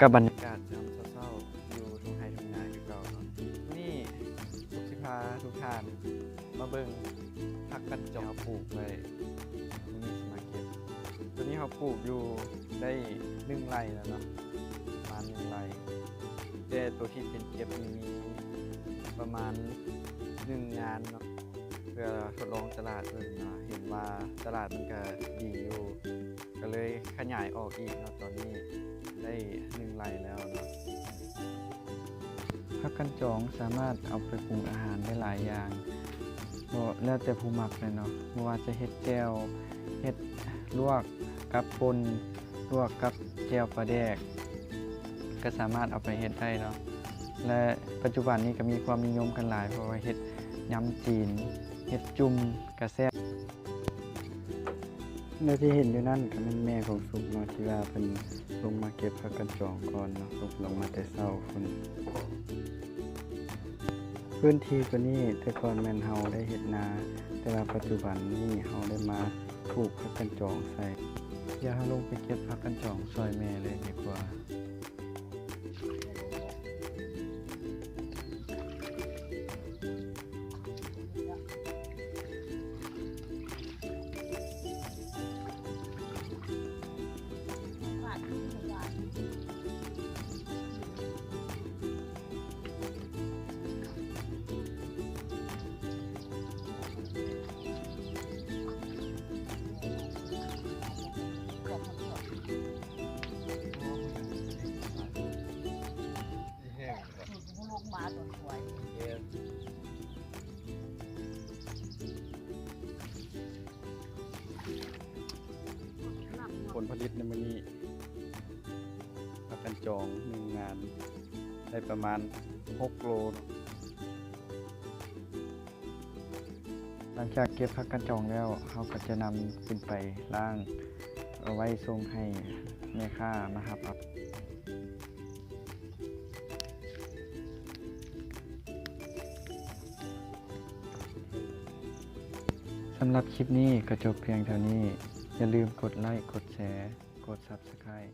ກັບບັນຍາກາດຍາມເຊົ້າໆ ຢູ່ທົ່ງໄຮ່ທົ່ງນາຄືເກົ່າເນາະ. ມື້ນີ້ສຸກຊິພາທຸກທ່ານມາເບິ່ງຜັກກັນຈອງເຮົາປູກໄວ້ ມື້ນີ້ຊິມາເກັບ. ໂຕນີ້ເຮົາປູກຢູ່ໄດ້ໜຶ່ງໄຮ່ແລ້ວເນາະ ປະມານໜຶ່ງໄຮ່ ແຕ່ໂຕທີ່ເປັນເກັບນີ້ມີປະມານໜຶ່ງງານເນາະ ເພື່ອທົດລອງຕະຫຼາດເບິ່ງເນາະ ເຫັນວ່າຕະຫຼາດມັນກະດີຢູ່ ກະເລີຍຂະຫຍາຍອອກອີກເນາະ. ຕອນນີ້ໄດ້ໜຶ່ງໄຮ່ແລ້ວເນາະ. ຜັກກັນຈອງສາມາດເອົາໄປປຸງອາຫານໄດ້ຫຼາຍຢ່າງ ບໍ່ ແລ້ວແຕ່ຜູ້ມັກເລີຍເນາະ ບໍ່ວ່າຈະເຮັດແຈ່ວ ເຮັດລວກກັບປົ່ນ ລວກກັບແຈ່ວປາແດກ ກະສາມາດເອົາໄປເຮັດໄດ້ເນາະ. ແລະ ປັດຈຸບັນນີ້ກະມີຄວາມນິຍົມກັນຫຼາຍ ເພາະວ່າເຮັດຍຳຈີນ ເຮັດຈຸ່ມກະແຊບ. ແລະ ທີ່ເຫັນຢູ່ນັ້ນກະແມ່ນແມ່ຂອງສຸກເນາະ ທີ່ວ່າເພິ່ນລົງມາເກັບຜັກກັນຈອງກ່ອນເນາະ ສຸກລົງມາແຕ່ເຊົ້າພຸ້ນ. ພື້ນທີ່ໂຕນີ້ແຕ່ກ່ອນແມ່ນເຮົາໄດ້ເຮັດນາ ແຕ່ວ່າປັດຈຸບັນນີ້ເຮົາໄດ້ມາປູກຜັກກັນຈອງໃສ່. ດຽວເຮົາລົງໄປເກັບຜັກກັນຈອງຊ່ອຍແມ່ເລີຍດີກວ່າ. ຜົນຜະລິດໃນມື້ນີ້ ຜັກກັນຈອງໜຶ່ງງານໄດ້ປະມານຫົກໂລເນາະ. ຫຼັງຈາກເກັບຜັກກັນຈອງແລ້ວ ເຮົາກະຈະນຳຂຶ້ນໄປລ້າງ ເອົາໄວ້ສົ່ງໃຫ້ແມ່ຄ້າມາຮັບເອົາ. ສຳລັບຄລິບນີ້ກະຈົບພຽງເທົ່ານີ້. ຢ່າລືມກົດໄລ້ ກົດແຊ ກົດ Subscribe